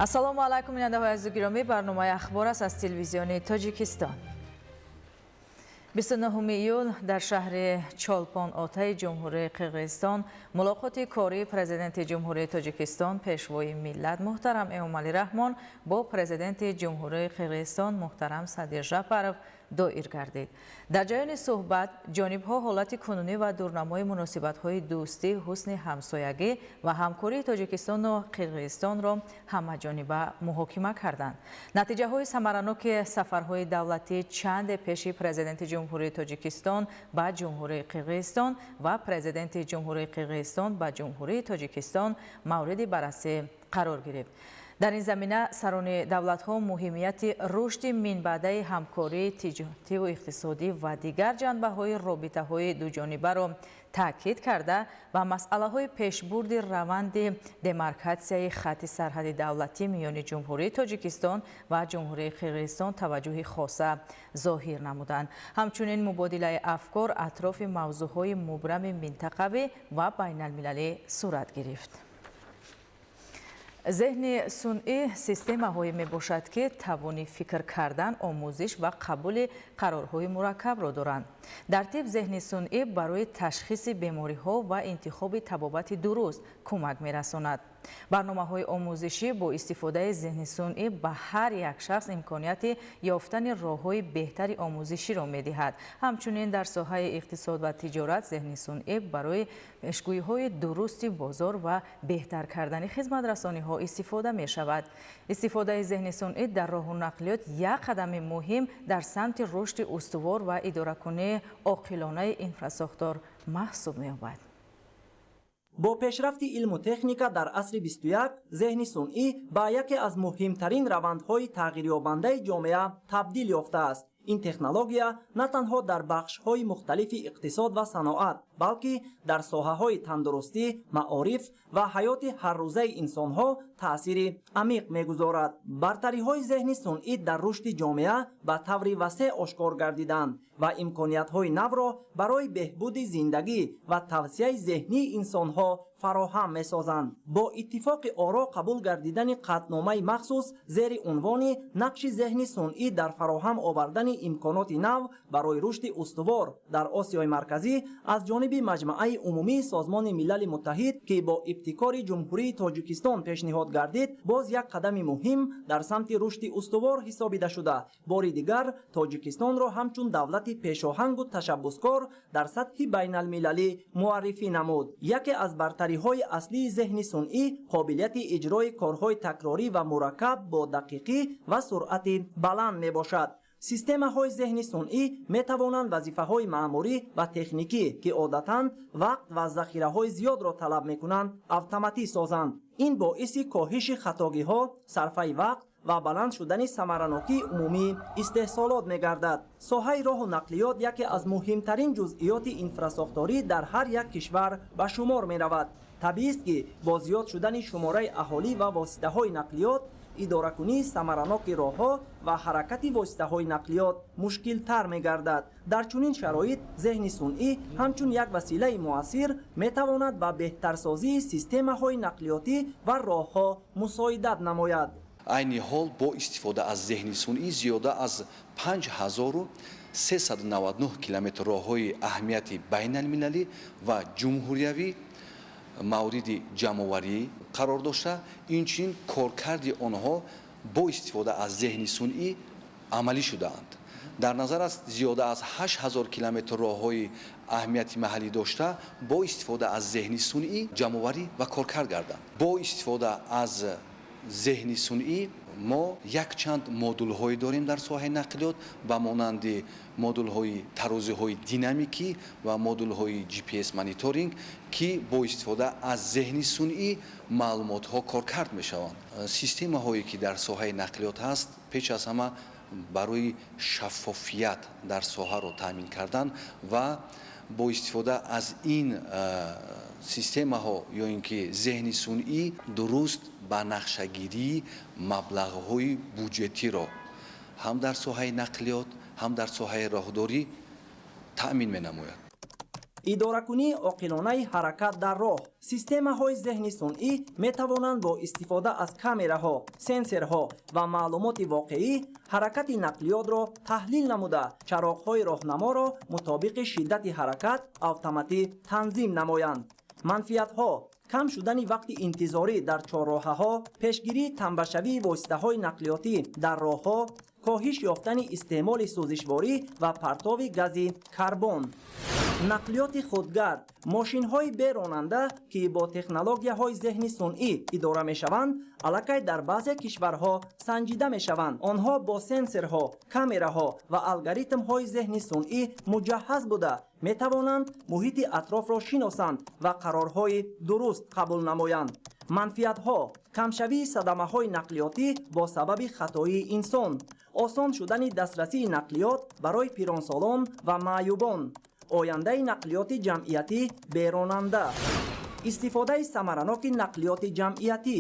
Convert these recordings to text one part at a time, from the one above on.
Ассалому алайкум, бинандаҳои азизу гиромӣ. Барномаи «Ахбор» аст аз Телевизиони Тоҷикистон. 29 июл дар шаҳри Чолпон Отаи Ҷумҳурии Қирғизистон мулоқоти кории Президенти Ҷумҳурии Тоҷикистон, Пешвои миллат муҳтарам Эмомалӣ Раҳмон бо Президенти Ҷумҳурии Қирғизистон муҳтарам Садир Жапаров доир гардид. Дар ҷараёни суҳбат ҷонибҳо ҳолати кунунӣ ва дурнамои муносибатҳои дӯстӣ, ҳусни ҳамсоягӣ ва ҳамкории Тоҷикистону Қирғизистонро ҳамаҷониба муҳокима карданд. Натиҷаҳои самараноки сафарҳои давлатӣ чанде пеши Президенти Ҷумҳурии Тоҷикистон ба Ҷумҳурии Қирғизистон ва Президенти Ҷумҳурии Қирғизистон ба Ҷумҳурии Тоҷикистон мавриди баррасӣ қарор гирифт. Дар ин замина сарони давлатҳо муҳимияти рушди минбаъдаи ҳамкории тиҷоративу иқтисодӣ ва дигар ҷанбаҳои робитаҳои дуҷонибаро таъкид карда, ба масъалаҳои пешбурди раванди демаркатсияи хатти сарҳади давлатӣ миёни Ҷумҳурии Тоҷикистон ва Ҷумҳурии Қирғизистон таваҷҷӯҳи хоса зоҳир намуданд. Ҳамчунин мубодилаи афкор атрофи мавзӯъҳои мубрами минтақавӣ ва байналмилалӣ сурат гирифт. Зеҳни сунъӣ системаҳое мебошад, ки тавони фикр кардан, омӯзиш ва қабули қарорҳои мураккабро доранд. Дар тиб зеҳни сунъӣ барои ташхиси бемориҳо ва интихоби табобати дуруст кӯмак мерасонад. Барномаҳои омӯзишӣ бо истифодаи зеҳни сунъӣ ба ҳар як шахс имконияти ёфтани роҳҳои беҳтари омӯзиширо медиҳад. Ҳамчунин дар соҳаи иқтисод ва тиҷорат зеҳни сунъӣ барои пешгӯиҳои дурусти бозор ва беҳтар кардани хизматрасониҳо истифода мешавад. Истифодаи зеҳни сунъӣ дар роҳу нақлиёт як қадами муҳим дар самти рушди устувор ва идоракунии оқилонаи инфрасохтор маҳсуб меёбад. Бо пешрафти илму техника дар асри 21 зеҳни сунъӣ ба яке аз муҳимтарин равандҳои тағйирёбандаи ҷомеа табдил ёфтааст. Ин технология на танҳо дар бахшҳои мухталифи иқтисод ва саноат, балки дар соҳаҳои тандурустӣ, маориф ва ҳаёти ҳаррӯзаи инсонҳо таъсири амиқ мегузорад. Бартариҳои зеҳни сунъӣ дар рушди ҷомеа ба таври васеъ ошкор гардиданд ва имкониятҳои навро барои беҳбуди зиндагӣ ва тавсияи зеҳнии инсонҳо фароҳам месозанд. Бо иттифоқи оро қабул гардидани қатъномаи махсус зери унвони «Нақши зеҳни сунъӣ дар фароҳам овардани имконоти нав барои рушди устувор дар Осиёи Марказӣ» аз ҷониби Маҷмаъаи Умумии Созмони Милали Муттаҳид, ки бо ибтикори Ҷумҳурии Тоҷикистон пешниҳод гардид, боз як қадами муҳим дар самти рушди устувор ҳисобида шуда, бори дигар Тоҷикистонро ҳамчун давлати пешоҳангу ташаббускор дар сатҳи байналмилалӣ муаррифӣ намуд. Яке аз бартариҳои аслии зеҳни сунъӣ қобилияти иҷрои корҳои такрорӣ ва мураккаб бо дақиқӣ ва суръати баланд мебошад. Системаҳои зеҳни сунъӣ метавонанд вазифаҳои маъмурӣ ва техникӣ, ки одатан вақт ва захираҳои зиёдро талаб мекунанд, автоматӣ созанд. Ин боиси коҳиши хатогиҳо, сарфаи вақт ва баланд шудани самаранокии умумии истеҳсолот мегардад. Соҳаи роҳу нақлиёт яке аз муҳимтарин ҷузъиёти инфрасохторӣ дар ҳар як кишвар ба шумор меравад. Табиист, ки бо зиёд шудани шумораи аҳолӣ ва воситаҳои нақлиёт, идоракунии самараноки роҳҳо ва ҳаракати воситаҳои нақлиёт мушкилтар мегардад. Дар чунин шароит зеҳни сунъӣ ҳамчун як василаи муассир метавонад ба беҳтарсозии системаҳои нақлиётӣ ва роҳҳо мусоидат намояд. Айни ҳол бо истифода аз зеҳни сунъӣ зиёда аз 5399 километр роҳҳои аҳамияти байналмилалӣ ва ҷумҳуриявӣ мавриди ҷамъоварӣ қарор дошта, инчунин коркарди онҳо бо истифода аз зеҳни сунъӣ амалӣ шудаанд. Дар назар аст, зиёда аз 8000 километр роҳҳои аҳамияти маҳаллӣ дошта бо истифода аз зеҳни сунъӣ ҷамъоварӣ ва коркард гарданд. Бо истифода аз зеҳни сунъӣ мо якчанд модулҳое дорем дар соҳаи нақлиёт, ба монанди модулҳои тарозиҳои динамикӣ ва модулҳои GPS мониторинг, ки бо истифода аз зеҳни сунъӣ маълумотҳо коркард мешаванд. Системаҳое, ки дар соҳаи нақлиёт ҳаст, пеш аз ҳама барои шаффофият дар соҳаро таъмин кардан ва бо истифода аз ин системаҳо ё ин ки зеҳни сунъӣ дуруст ба нақшагирии маблағҳои буҷетиро ҳам дар соҳаи нақлиёт, ҳам дар соҳаи роҳдорӣ таъмин менамояд. Идоракунии оқилонаи ҳаракат дар роҳ. Системаҳои зеҳни сунъӣ метавонанд бо истифода аз камераҳо, сенсорҳо ва маълумоти воқеӣ ҳаракати нақлиётро таҳлил намуда, чароғҳои роҳнаморо мутобиқи шиддати ҳаракат автоматӣ танзим намоянд. Манфиатҳо: кам шудани вақти интизорӣ дар чорроҳаҳо, пешгирии тамбашавии воситаҳои нақлиётӣ дар роҳҳо, коҳиш ёфтани истеъмоли сӯзишворӣ ва партови гази карбон. Нақлиёти худгард. Мошинҳои беронанда, ки бо технологияҳои зеҳни сунъӣ идора мешаванд, аллакай дар баъзе кишварҳо санҷида мешаванд. Онҳо бо сенсорҳо, камераҳо ва алгоритмҳои зеҳни сунъӣ муҷаҳҳаз буда, метавонанд муҳити атрофро шиносанд ва қарорҳои дуруст қабул намоянд. Манфиатҳо: камшавии садамаҳои нақлиётӣ бо сабаби хатоии инсон, осон шудани дастрасии нақлиёт барои пиронсолон ва маъюбон, ояндаи нақлиёти ҷамъиятӣ беронанда. Истифодаи самараноки нақлиёти ҷамъиятӣ.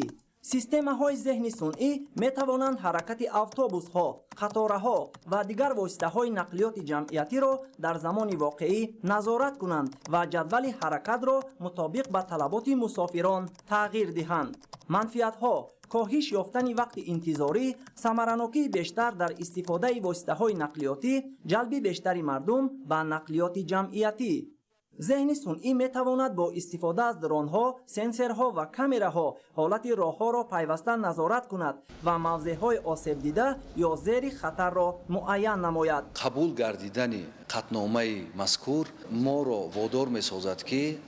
Системаҳои зеҳни сунъӣ метавонанд ҳаракати автобусҳо, қатораҳо ва дигар воситаҳои нақлиёти ҷамъиятиро дар замони воқеӣ назорат кунанд ва ҷадвали ҳаракатро мутобиқ ба талаботи мусофирон тағйир диҳанд. Манфиатҳо: коҳиш ёфтани вақти интизорӣ, самаранокии бештар дар истифодаи воситаҳои нақлиётӣ, ҷалби бештари мардум ба нақлиёти ҷамъиятӣ. Зеҳни сунъӣ метавонад бо истифода аз дронҳо, сенсорҳо ва камераҳо ҳолати роҳҳоро пайваста назорат кунад ва мавзеъҳои осебдида ё зери хатарро муайян намояд. Қабул гардидани қатъномаи мазкур моро водор месозад, ки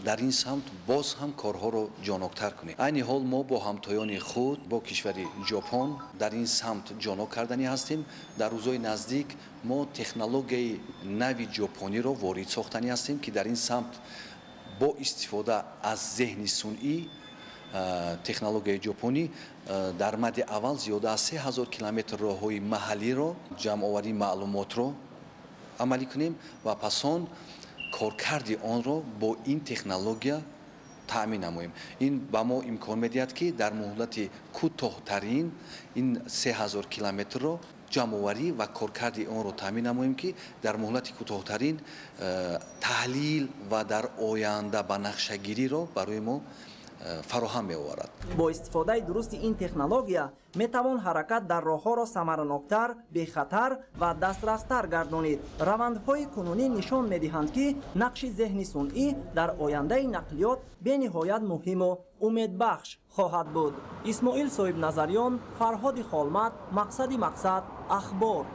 дар ин самт боз ҳам корҳоро ҷоноктар кунем. Айни ҳол мо бо ҳамтоёни худ, бо кишвари Ҷопон дар ин самт ҷонок карданӣ ҳастем. Дар рӯзҳои наздик мо технологияи нави ҷопониро ворид сохтанӣ ҳастем, ки дар ин самт бо истифода аз зеҳни сунъӣ технологияи ҷопонӣ дар мадди аввал зиёда аз 3000 километр роҳҳои маҳаллиро ҷамъоварии маълумотро амалӣ кунем ва пас он коркарди онро бо ин технология таъмин намоем. Ин ба мо имкон медиҳад, ки дар муҳлати кӯтоҳтарин ин 3000 километрро ҷамъоварӣ ва коркарди онро таъмин намоем, ки дар муҳлати кӯтоҳтарин таҳлил ва дар оянда ба нақшагириро барои мо фароҳам меоварад. Бо истифодаи дурусти ин технология метавон ҳаракат дар роҳҳоро самараноктар, бехатар ва дастрастар гардонид. Равандҳои кунунӣ нишон медиҳанд, ки нақши зеҳни сунъӣ дар ояндаи нақлиёт бениҳоят муҳиму умедбахш хоҳад буд. Исмоил Соҳибназарён, Фарҳоди Холмат, Мақсади Мақсад, Ахбор.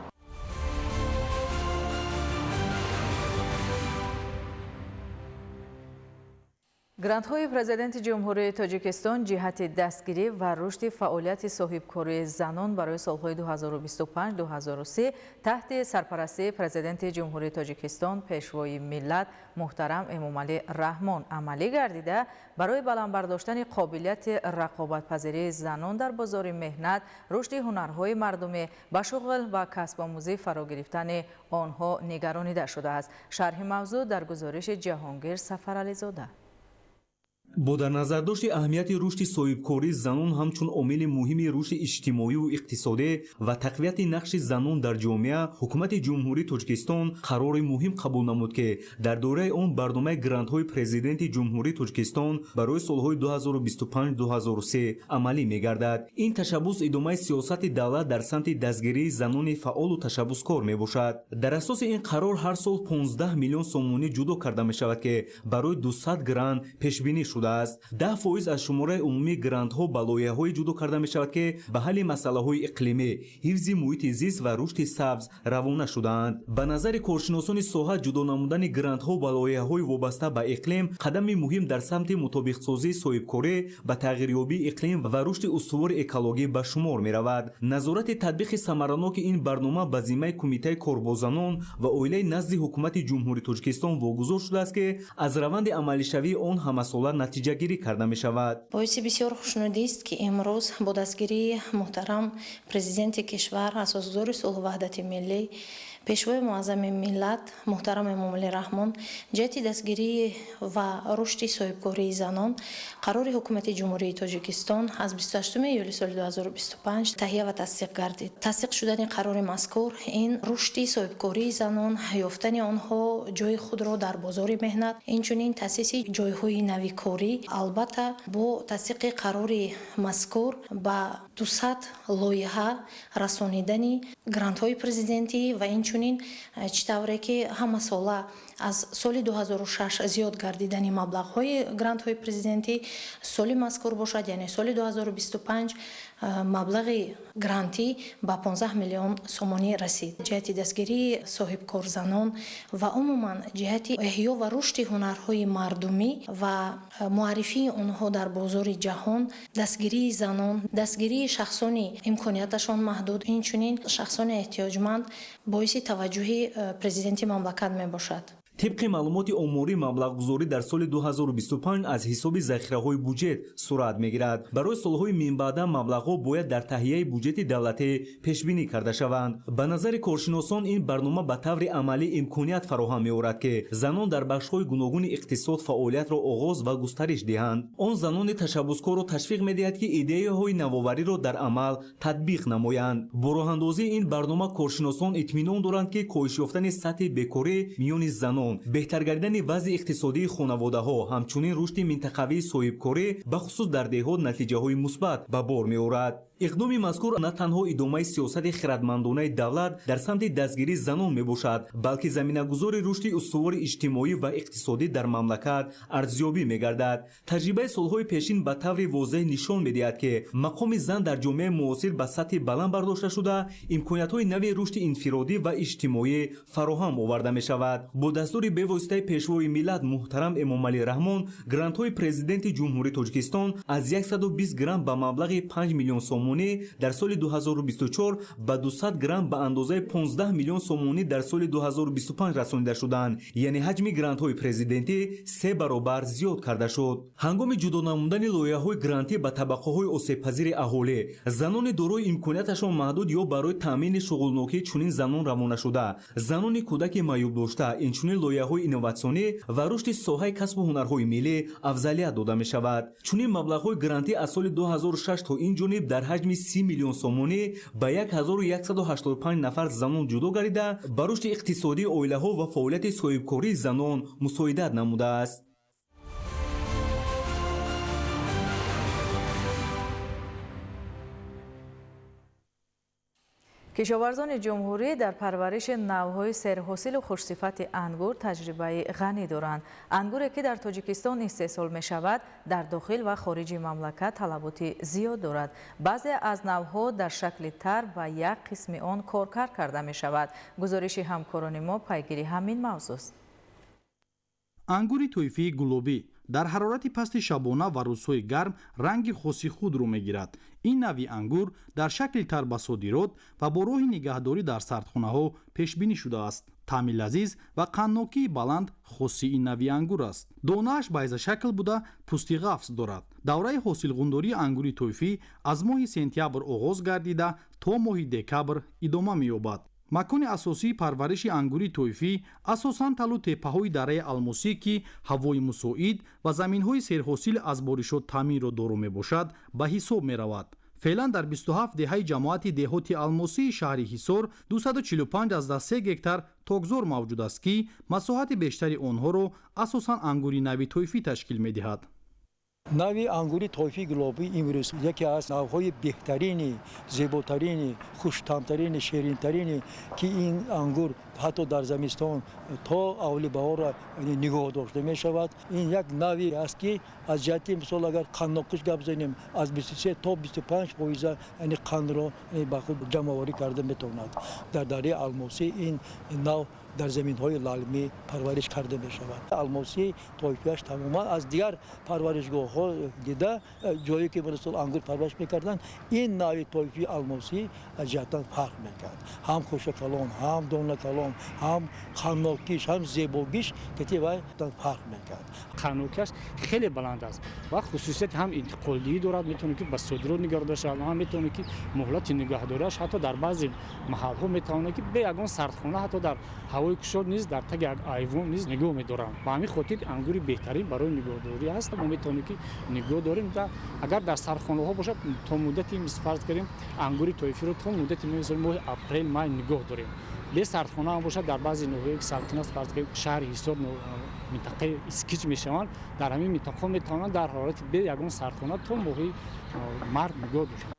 Грантҳои Президенти Ҷумҳурии Тоҷикистон ҷиҳати дастгирӣ ва рушди фаъолияти соҳибкории занон барои солҳои 2025-2030 таҳти сарпарастии Президенти Ҷумҳурии Тоҷикистон, Пешвои миллат муҳтарам Эмомалӣ Раҳмон амалӣ гардида, барои баланд бардоштани қобилияти рақобатпазирии занон дар бозори меҳнат, рушди ҳунарҳои мардумӣ, ба шуғл ва касбомӯзӣ фаро гирифтани онҳо нигаронида шудааст. Шарҳи мавзӯъ дар гузориши Ҷаҳонгир Сафарализода. Бо дар назардошти аҳамияти рушди соҳибкории занон ҳамчун омили муҳими рушди иҷтимоию иқтисодӣ ва тақвияти нақши занон дар ҷомеа, Ҳукумати Ҷумҳурии Тоҷикистон қарори муҳим қабул намуд, ки дар доираи он барномаи грантҳои Президенти Ҷумҳурии Тоҷикистон барои солҳои 2025-2003 амалӣ мегардад. Ин ташаббус идомаи сиёсати давлат дар самти дастгирии занони фаъолу ташаббускор мебошад. Дар асоси ин қарор ҳар сол 15 миллион сомонӣ ҷудо карда мешавад, ки барои 200 грант пешбинӣ шудааст. 10% аз шумораи умумии грантҳо ба лоиҳаҳое ҷудо карда мешавад, ки ба ҳалли масъалаҳои иқлимӣ, ҳифзи муҳити зист ва рушди сабз равона шудаанд. Ба назари коршиносони соҳа, ҷудо намудани грантҳо ба лоиҳаҳои вобаста ба иқлим қадами муҳим дар самти мутобиқсозии соҳибкорӣ ба тағйирёбии иқлим ва рушди устувори экологӣ ба шумор меравад. Назорати татбиқи самараноки ин барнома ба зиммаи Кумитаи кор бо занон ва оилаи назди Ҳукумати Ҷумҳурии Тоҷикистон вогузор шудааст, ки аз раванди амалишавии он ҳамасола натиҷагирӣ карда мешавад. Боиси бисёр хушнудист, ки имрӯз бо дастгирии муҳтарам Президенти кишвар, асосгузори сулҳу ваҳдати миллӣ, Пешвои муаззами миллат муҳтарам Эмомалӣ Раҳмон ҷиҳати дастгирӣ ва рушди соҳибкории занон қарори Ҳукумати Ҷумҳурии Тоҷикистон аз 28 июли соли 2025 таҳия ва тасдиқ гардид. Тасдиқ шудани қарори мазкур ин рушди соҳибкории занон, ёфтани онҳо ҷои худро дар бозори меҳнат, инчунин таъсиси ҷойҳои нави корӣ. Албатта, бо тасдиқи қарори мазкур ба 200 лоиҳа расонидани грантҳои президентӣ ва инчунин чӣ тавре ки ҳамасола аз соли 2006 зиёд гардидани маблағҳои грантҳои президентӣ, соли мазкур бошад, яъне соли 2025 маблағи грантӣ ба 15 миллион сомонӣ расид. Ҷиҳати дастгирии соҳибкорзанон ва умуман ҷиҳати эҳё ва рушди ҳунарҳои мардумӣ ва муаррифии онҳо дар бозори ҷаҳон, дастгирии занон, дастгирии шахсони имконияташон маҳдуд, инчунин шахсони эҳтиёҷманд боиси таваҷҷӯҳи президенти мамлакат мебошад. Тибқи маълумоти оморӣ, маблағгузорӣ дар соли 2025 аз ҳисоби захираҳои буҷет сурат мегирад. Барои солҳои минбаъда маблағҳо бояд дар таҳияи буҷети давлатӣ пешбинӣ карда шаванд. Ба назари коршиносон, ин барнома ба таври амалӣ имконият фароҳам меорад, ки занон дар бахшҳои гуногуни иқтисод фаъолиятро оғоз ва густариш диҳанд. Он занони ташаббускорро ташвиқ медиҳад, ки идеяҳои навовариро дар амал татбиқ намоянд. Бо роҳандозии ин барнома коршиносон итминон доранд, ки коҳиш ёфтани сатҳи бекорӣ миёни занон, беҳтар гардидани вазъи иқтисодии хонаводаҳо, ҳамчунин рушди минтақавии соҳибкорӣ бахусус дар деҳот натиҷаҳои мусбат ба бор меорад. Иқдоми мазкур на танҳо идомаи сиёсати хиратмандонаи давлат дар самти дастгирии занон мебошад, балки заминагузори рушди устувори иҷтимоӣ ва иқтисодӣ дар мамлакат арзёбӣ мегардад. Таҷрибаи солҳои пешин ба таври возеҳ нишон медиҳад, ки мақоми зан дар ҷомеаи муосир ба сатҳи баланд бардошта шуда, имкониятҳои нави рушди инфиродӣ ва иҷтимоӣ фароҳам оварда мешавад. Бо дастури бевоситаи Пешвои миллат муҳтарам Эмомалӣ Раҳмон грантҳои Президенти Ҷумҳурии Тоҷикистон аз 120 грант ба маблағи 5 миллион сомонӣ дар соли 2024 ба 200 грант ба андозаи 15 миллион сомонӣ дар соли 2025 расонида шуданд. Яъне ҳаҷми грантҳои президентӣ 3 баробар зиёд карда шуд. Ҳангоми ҷудо намудани лоиҳаҳои грантӣ ба табақаҳои осебпазири аҳолӣ, занони дорои имконияташон маҳдуд ё барои таъмини шуғулнокии чунин занон равона шуда, занони кӯдаки маъюб дошта, инчунин лоиҳаҳои инноватсионӣ ва рушди соҳаи касбу ҳунарҳои миллӣ афзалият дода мешавад. Чунин маблағҳои грантӣ аз соли 2006 то ин ҷониб дар ҳаҷми 30 миллион сомонӣ ба 1185 нафар занон ҷудо гардида, ба рушди иқтисодии оилаҳо ва фаъолияти соҳибкории занон мусоидат намудааст. Кишоварзони ҷумҳурӣ дар парвариши навъҳои серҳосилу хушсифати ангур таҷрибаи ғанӣ доранд. Ангуре, ки дар Тоҷикистон истеҳсол мешавад, дар дохил ва хориҷи мамлакат талаботи зиёд дорад. Баъзе аз навъҳо дар шакли тар ва як қисми он коркард карда мешавад. Гузориши ҳамкорони мо пайгири ҳамин мавзӯст. Ангури тойфии гулобӣ дар ҳарорати пасти шабона ва рӯзҳои гарм ранги хоси худро мегирад. Ин навъи ангур дар шакли тар ба содирот ва бо роҳи нигаҳдорӣ дар сардхонаҳо пешбинӣ шудааст. Таъми лазиз ва қанднокии баланд хоси ин навъи ангур аст. Донааш байзашакл буда, пӯсти ғафз дорад. Давраи ҳосилғундории ангури тойфӣ аз моҳи сентябр оғоз гардида то моҳи декабр идома меёбад. Макони асосии парвариши ангури тойфӣ асосан талу теппаҳои дараи Алмосӣ, ки ҳавои мусоид ва заминҳои серҳосил аз боришот таъминро доро мебошад, ба ҳисоб меравад. Феълан дар 27 деҳаи ҷамоати деҳоти Алмосии шаҳри Ҳисор 245,3 гектар токзор мавҷуд аст, ки масоҳати бештари онҳоро асосан ангури нави тойфӣ ташкил медиҳад. Нави ангури тойфии гулобӣ имрӯз яке аз навъҳои беҳтарини, зеботарини, хуштаъмтарини, ширинтарини, ки ин ангур ҳатто дар замистон то аввали баҳорро нигоҳ дошта мешавад. Ин як нави аст, ки аз ҷиҳати мисол агар қанднокиш гап занем, аз 23 то 25% яъне қандро ба худ ҷамъоварӣ карда метавонад. Дар дараи Алмосӣ ин нав дар заминҳои лалмӣ парвариш карда мешавад. Алмосӣ тойфияш тамоман аз дигар парваришгоҳҳо дида, ҷое ки мисол ангур парвариш мекарданд, ин нави тойфии алмосӣ аз ҷиҳатан фарқ мекард. Ҳам хӯша калон, ҳам дона калон, том, ҳам қаннокиш, ҳам зебогиш кати вай фарқ мекард. Қаннокиаш хеле баланд аст ва хусусияти ҳам интиқолдиҳӣ дорад, метавонад ки ба содирот нигаҳдор шавад, ҳам метавонад ки муҳлати нигаҳдориаш ҳатто дар баъзе маҳалҳо метавонад ки бе ягон сардхона ҳатто дар ҳавои кушод низ дар таги як айвон низ нигоҳ медоранд. Ба ҳамин хотир ангури беҳтарин барои нигоҳдорӣ аст. Мо метавонем ки нигоҳ дорем. Агар дар сардхонаҳо бошад, то муддати фарз кардем ангури тоифиро то муддати моҳи апрел май нигоҳ дорем. Бе сардхона ҳам бошад, дар баъзе ноҳияҳое ки салқин аст, фарз кардем шаҳри Ҳисор, минтақаи Искич мешаванд, дар ҳамин минтақаҳо метавонанд дар ҳолати бе ягон сардхона то моҳи март нигоҳ доранд.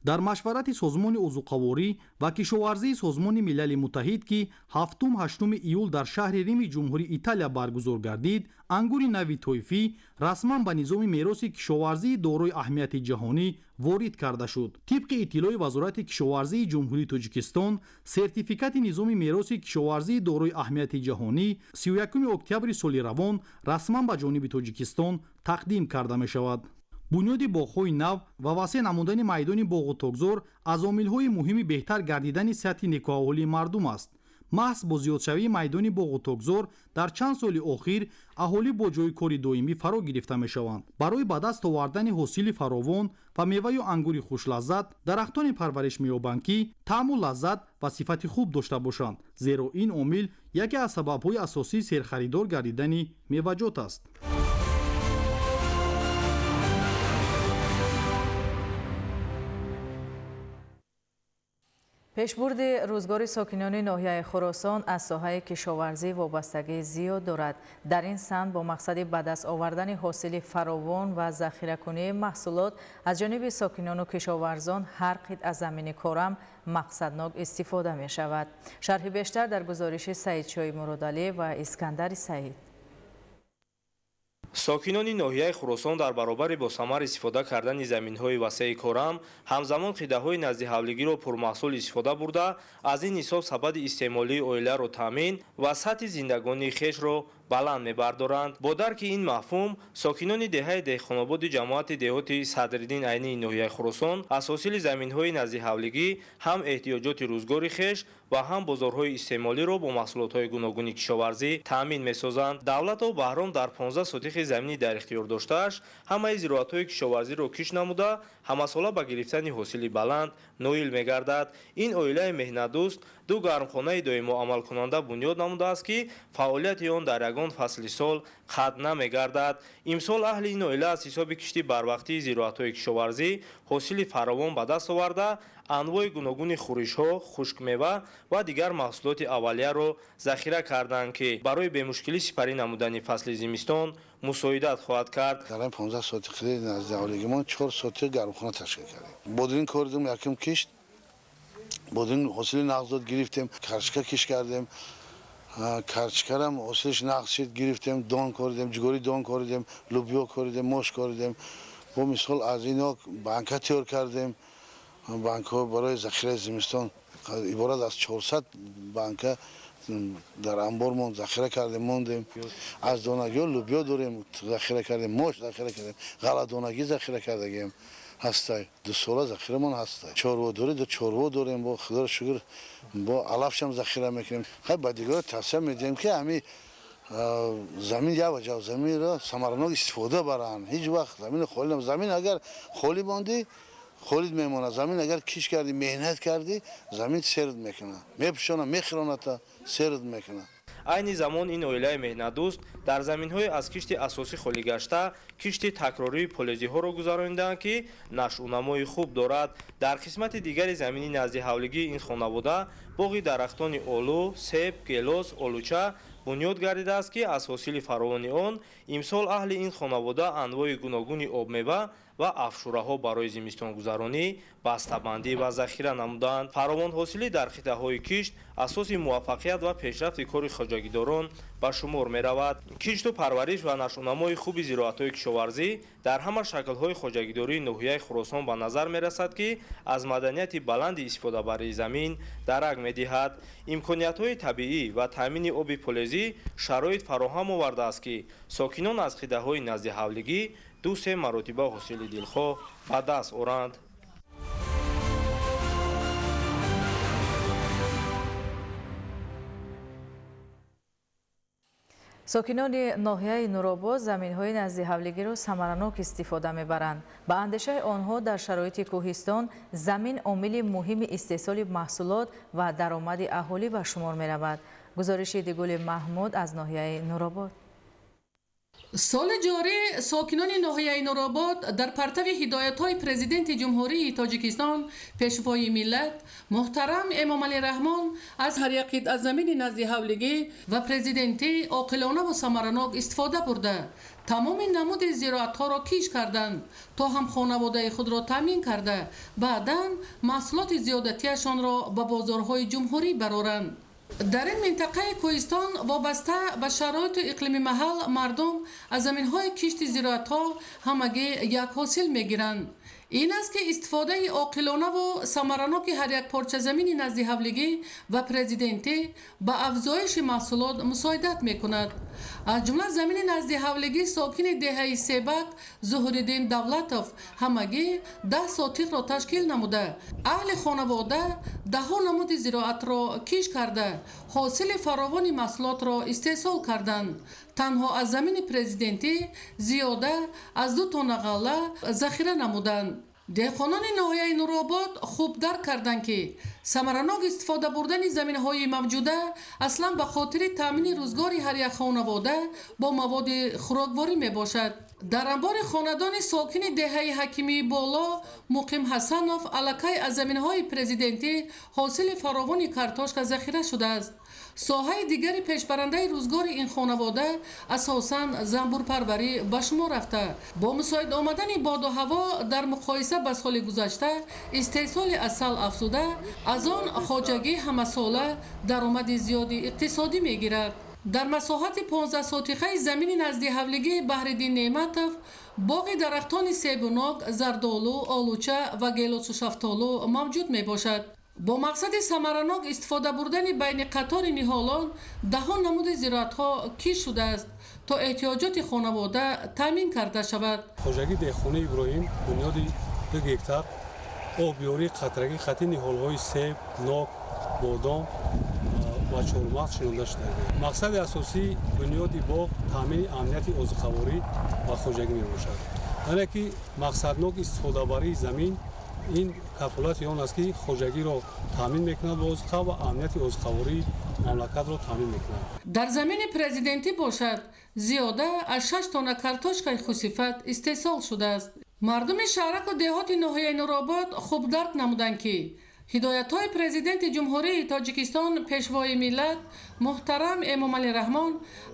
Дар машварати Созмони озуқаворӣ ва кишоварзии Созмони Милали Муттаҳид, ки 7-8 июл дар шаҳри Рими Ҷумҳурии Италия баргузор гардид, ангури нави тоифӣ расман ба низоми мероси кишоварзии дорои аҳамияти ҷаҳонӣ ворид карда шуд. Тибқи иттилои Вазорати кишоварзии Ҷумҳурии Тоҷикистон, сертификати низоми мероси кишоварзии дорои аҳамияти ҷаҳонӣ 31 октябри соли равон расман ба ҷониби Тоҷикистон тақдим карда мешавад. Бунёди боғҳои нав ва васеъ намудани майдони боғу токзор аз омилҳои муҳими беҳтар гардидани сатҳи некӯаҳолии мардум аст. Маҳз бо зиёдшавии майдони боғу токзор дар чанд соли охир аҳолӣ бо ҷойи кори доимӣ фаро гирифта мешаванд. Барои ба даст овардани ҳосили фаровон ва меваю ангури хушлаззат дарахтоне парвариш меёбанд, ки таъму лаззат ва сифати хуб дошта бошанд, зеро ин омил яке аз сабабҳои асосии серхаридор гардидани меваҷот аст. Пешбурди рӯзгори сокинони ноҳияи Хуросон аз соҳаи кишоварзӣ вобастагии зиёд дорад. Дар ин самт бо мақсади ба даст овардани ҳосили фаровон ва захиракунии маҳсулот аз ҷониби сокинону кишоварзон ҳар қитъа замини корам мақсаднок истифода мешавад. Шарҳи бештар дар гузориши Саидшоҳи Муродалӣ ва Искандари Саид. Сокинони ноҳияи Хуросон дар баробари босамар истифода кардани заминҳои васеи корам, ҳамзамон қитъаҳои наздиҳавлигиро пурмаҳсул истифода бурда, аз ин ҳисоб сабади истеъмолии оиларо таъмин ва сатҳи зиндагонии хешро баланд мебардоранд. Бо дарки ин мафҳум, сокинони деҳаи Деҳқонободи ҷамоати деҳоти Садриддин Айнии ноҳияи Хуросон аз ҳосили заминҳои наздиҳавлигӣ ҳам эҳтиёҷоти рӯзгори хеш ва ҳам бозорҳои истеъмолиро бо маҳсулотҳои гуногуни кишоварзӣ таъмин месозанд. Давлату Баҳром дар 15 сотихи замини дар ихтиёр доштааш ҳамаи зироатҳои кишоварзиро кишт намуда, ҳамасола ба гирифтани ҳосили баланд ноил мегардад. Ин оилаи меҳнатдӯст ду гармхонаи доимо амалкунанда бунёд намудааст, ки фаъолияти он дар ягон фасли сол қатъ намегардад. Имсол аҳли ин оила аз ҳисоби кишти барвақтии зироатҳои кишоварзӣ ҳосили фаровон ба даст оварда, анвои гуногуни хӯришҳо, хушкмева ва дигар маҳсулоти аввалияро захира карданд, ки барои бемушкилӣ сипарӣ намудани фасли зимистон мусоидат хоҳад кард. Дар ин 15 сотиқи наздиҳавлигимон 4 сотиқ гармхона ташкил кардем. Бодринг кордем, якум кишт, бодринг ҳосили нағз дод, гирифтем, карчка кишт кардем, карчкарам ҳосилиш нағз шид, гирифтем, дон кордем, ҷугори дон кордем, лубиё кордем, мош кордем. Бо мисол аз ино банка тайёр кардем. Банкҳо барои захираи зимистон иборат аз 400 банка дар анбормон захира кардем, мондем. Аз донагиҳо лубиё дорем, захира кардем, мош захира кардем, ғалладонагӣ захира кардагем. Ҳастай ду сола захирамон ҳастай. Чорво дорем, ду чорво дорем, бо худоро шукр бо алафшам захира мекунем. Хай ба дигарон тавсия медиҳем, ки ҳами замин яваҷав заминро самаранок истифода баранд. Ҳеҷ вақт замин холӣ, замин агар холӣ мондӣ холид мемонад. Замин агар киш кардӣ, меҳнат кардӣ, замин серд мекунад, мепӯшонад, мехӯронад, серд мекунад. Айни замон ин оилаи меҳнатдӯст дар заминҳои аз кишти асосӣ холӣ гашта кишти такрории полезиҳоро гузаронидаанд, ки нашъунамои хуб дорад. Дар қисмати дигари замини наздиҳавлигии ин хонавода боғи дарахтони олу, себ, гелос, олуча бунёд гардидааст, ки аз ҳосили фаровони он имсол аҳли ин хонавода анвои гуногуни обмева ва афшураҳо барои зимистонгузаронӣ, бастабандӣ ва захира намуданд. Фаровонҳосилӣ дар қитъаҳои кишт асоси муваффақият ва пешрафти кори хоҷагидорон ба шумор меравад. Кишту парвариш ва нашъунамои хуби зироатҳои кишоварзӣ дар ҳама шаклҳои хоҷагидории ноҳияи Хуросон ба назар мерасад, ки аз маданияти баланди истифодабарии замин дарак медиҳад. Имкониятҳои табиӣ ва таъмини оби полезӣ шароит фароҳам овардааст, ки сокинон аз қитъаҳои наздиҳавлигӣ 2-3 маротиба ҳосили дилхоҳ ба даст оранд. Сокинони ноҳияи Нуробод заминҳои назди ҳавлигиро самаранок истифода мебаранд. Ба андешаи онҳо дар шароити кӯҳистон замин омили муҳими истеҳсоли маҳсулот ва даромади аҳолӣ ба шумор меравад. Гузориши Дигули Маҳмуд аз ноҳияи Нуробод. Соли ҷорӣ сокинони ноҳияи Нуробод дар партави ҳидоятҳои Президенти Ҷумҳурии Тоҷикистон, Пешвои миллат муҳтарам Эмомалӣ Раҳмон аз ҳар як қитъа замини назди ҳавлигӣ ва президентӣ оқилонаву самаранок истифода бурда, тамоми намуди зироатҳоро киш карданд, то ҳам хонаводаи худро таъмин карда, баъдан маҳсулоти зиёдатиашонро ба бозорҳои ҷумҳурӣ бароранд. Дар ин минтақаи кӯҳистон вобаста ба шароиту иқлими маҳал мардум аз заминҳои кишти зироатҳо ҳамагӣ як ҳосил мегиранд. Ин аст ки истифодаи оқилонаву самараноки ҳар як порча замини назди ҳавлигӣ ва президентӣ ба афзоиши маҳсулот мусоидат мекунад. Аз ҷумла замини назди ҳавлигӣ сокини деҳаи Себак Зуҳуриддин Давлатов ҳамагӣ 10 сотиқро ташкил намуда, аҳли хонавода даҳҳо намуди зироатро киш карда, ҳосили фаровони маҳсулотро истеҳсол карданд. Танҳо аз замини президентӣ зиёда аз 2 тонна ғалла захира намуданд. Деҳқонони ноҳияи Нуробод хуб дарк карданд, ки самаранок истифода бурдани заминҳои мавҷуда аслан ба хотири таъмини рӯзгори ҳар як хонавода бо маводи хӯрокворӣ мебошад. Дар анбори хонадони сокини деҳаи Ҳакимии Боло Муқим Ҳасанов аллакай аз заминҳои президентӣ ҳосили фаровони картошка захира шудааст. Соҳаи дигари пешбарандаи рӯзгори ин хонавода асосан занбурпарварӣ ба шумор рафта, бо мусоид омадани боду ҳаво дар муқоиса ба соли гузашта истеҳсоли асал афзуда, аз он хоҷагӣ ҳамасола даромади зиёди иқтисодӣ мегирад. Дар масоҳати 15 сотиқаи замини назди ҳавлигии Баҳриддин Неъматов боғи дарахтони себунок, зардолу, олуча ва гелосу шафтолу мавҷуд мебошад. Бо мақсади самаранок истифода бурдани байни қатори ниҳолон даҳҳо намуди зироатҳо киш шудааст, то эҳтиёҷоти хонавода таъмин карда шавад. Хоҷагии деҳқони Иброҳим бунёди 2 гектар обёрии қатрагӣ хати ниҳолҳои себ, нок, бодом ва чормағз шинонда шудааст. Мақсади асосии бунёди боғ таъмини амнияти озуқаворӣ ва хоҷагӣ мебошад. Яъне ки мақсаднок истифодабарии замин ин кафолати он аст, ки хоҷагиро таъмин мекунад бо озуқа ва амнияти озуқавории мамлакатро таъмин мекунад. Дар замини президентӣ бошад зиёда аз 6 тонна картошкаи хусифат истеҳсол шудааст. Мардуми шаҳраку деҳоти ноҳияи Нуробод хуб дарк намуданд, ки ҳидоятҳои Президенти Ҷумҳурии Тоҷикистон, Пешвои миллат муҳтарам Эмомалӣ Раҳмон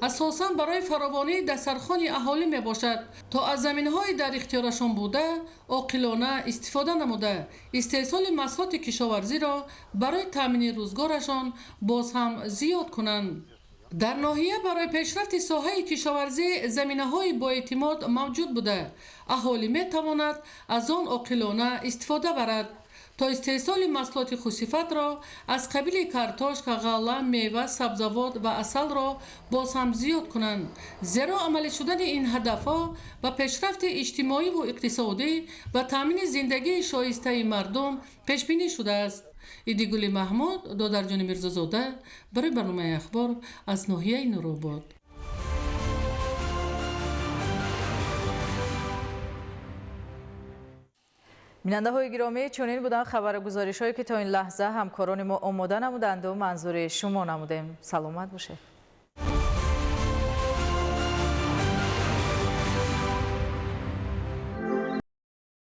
асосан барои фаровонии дастархони аҳолӣ мебошад, то аз заминҳои дар ихтиёрашон буда оқилона истифода намуда, истеҳсоли маҳсулоти кишоварзиро барои таъмини рӯзгорашон боз ҳам зиёд кунанд. Дар ноҳия барои пешрафти соҳаи кишоварзӣ заминаҳои боэътимод мавҷуд буда, аҳолӣ метавонад аз он оқилона истифода барад, то истеҳсоли маҳсулоти хусифатро аз қабили картошка, ғалла, мева, сабзавот ва асалро боз ҳам зиёд кунанд. Зеро амалӣ шудани ин ҳадафҳо ба пешрафти иҷтимоиву иқтисодӣ ва таъмини зиндагии шоистаи мардум пешбинӣ шудааст. Идигули Маҳмуд, Додарҷони Мирзозода барои барномаи Ахбор аз ноҳияи Нуробод. Бинандаҳои гиромӣ, чунин буданд хабару гузоришҳое, ки то ин лаҳза ҳамкорони мо омода намуданду манзури шумо намудем. Саломат бошед.